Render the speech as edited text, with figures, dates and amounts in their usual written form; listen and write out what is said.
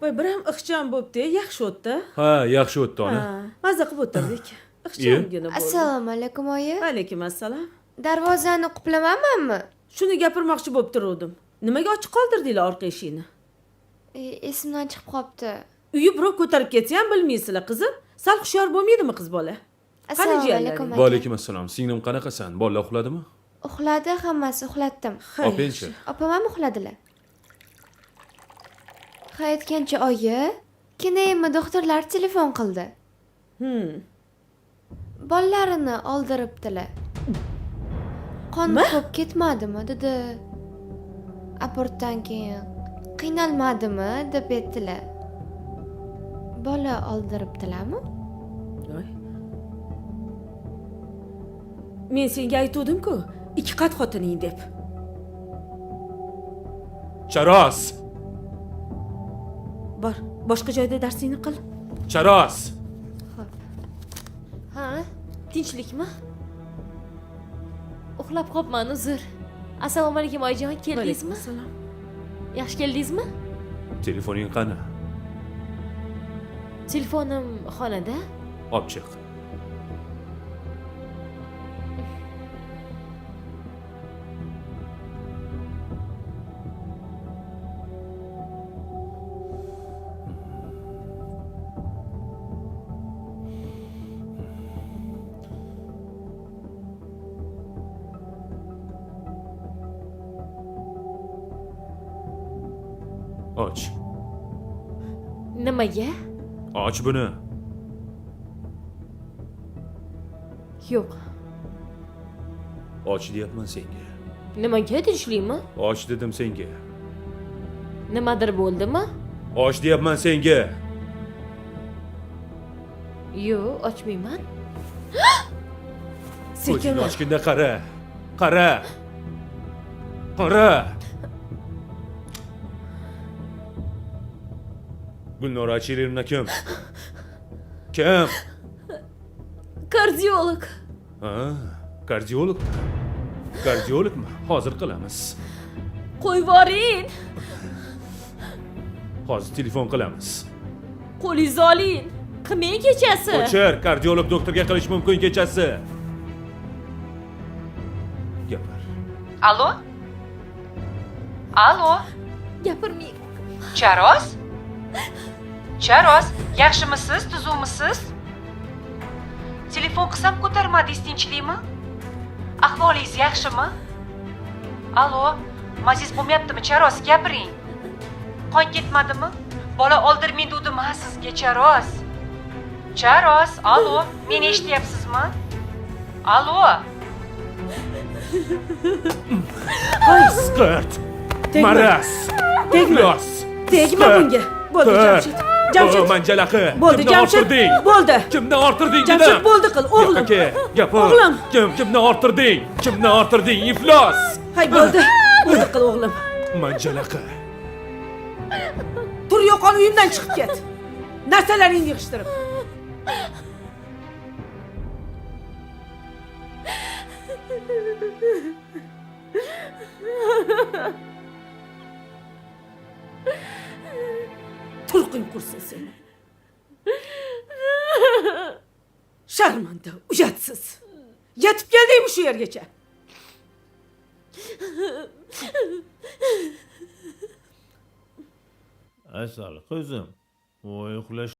Voy, biram ixcham bo'pti, yaxshi o'tdi. Ha, yaxshi o'tdi, ona. Ha, maza qilib o'tirdik. Ixchamgina bo'ldi. Assalomu alaykum, oyi. Alaykum assalom. Darvozani quplamanmanmi? Shuni gapirmoqchi bo'lib turuvdim. Nimaga ochiq qoldirdinglar orqa eshikni? Esimdan chiqib qolibdi. Uyi birov ko'tarib ketsa ham bilmaysizlar, qizim. Sal hushyor bo'lmaydimi qiz bola? Assalomu jiyanlaring? alaykum, Va aka. alaykum assalom. Singlim, qanaqasan? Bolalar uxladimi? Uxladi hammasi, uxlatdim. Ha, Opangchi? Opam ham uxladilar. Ha, aytgancha, oyi, kinayimni doktorlar telefon qildi. Bolalarini oldiribdilar. Qon ko'p ketmadimi dedi. Abortdan keyin qiynalmadimi deb aytdilar. Bola oldiribdilarmi? Voy. Men senga aytuvdim-ku, ikki qat xotining deb. Charos! Bor, boshqa joyda darsingni qil. Charos! Xo'p. Ha, tinchlikmi? Uxlab qolibman, uzr. Assalomu alaykum, oyijon, keldingizmi? Alaykum assalom. Yaxshi keldingizmi? Telefoning qani? Telefonim xonada. Olib chiq. Och. Nimaga? Och buni. Yo'q. Och deyapman senga. Nimaga, tinchlikmi? Och dedim senga. Nimadir bo'ldimi? Och deyapman senga. Yo'q, ochmayman. Sekin. Ko'zingni ochganda qara. Qara. Qara. Gulnora Achirovna kim? Kim? Kardiolog. Ha, kardiologmi? Kardiologmi? Hozir qilamiz. Qo'yvoring. Hozir telefon qilamiz. Qo'lingizni oling. Qilmang kechasi. O'chir, kardiolog doktorga qilish mumkin kechasi. Gapir. Allo? Allo? Gapirmang. Charos? Charos, yaxshimisiz, tuzukmisiz? Telefon qilsam ko'tarmadingiz, tinchlikmi? Ahvolingiz yaxshimi? Allo, maziz bo'lmayaptimi, Charos, gapiring. Qon ketmadimi? Bola oldirmay degdim ha sizga, Charos. Charos, allo, meni eshityapsizmi? Allo? Isqirt. Tegma. Maraz. Tegma. Iflos. Tegma Isqirt. bunga. Bo'ldi, Qirt. Jamshid. Jamshid. O, manjalaxi. Bo'ldi, Kimdan Jamshid. orttirding? Bo'ldi. Kimdan orttirding Jamshid, dedim? bo'ldi qil, o'g'lim. Aka, gapir. O'g'lim. Kim kimdan orttirding? Kimdan orttirding? Iflos. Hay, bo'ldi. Bo'ldi qil, o'g'lim. Manjalaxi. Tur, yo'qol, uyimdan chiqib ket. Narsalaringni yig'ishtirib. Turqing qursin seni. Sharmanda, uyatsiz. Yetib keldingmi shu yergacha? Asal qizim, voy uxlash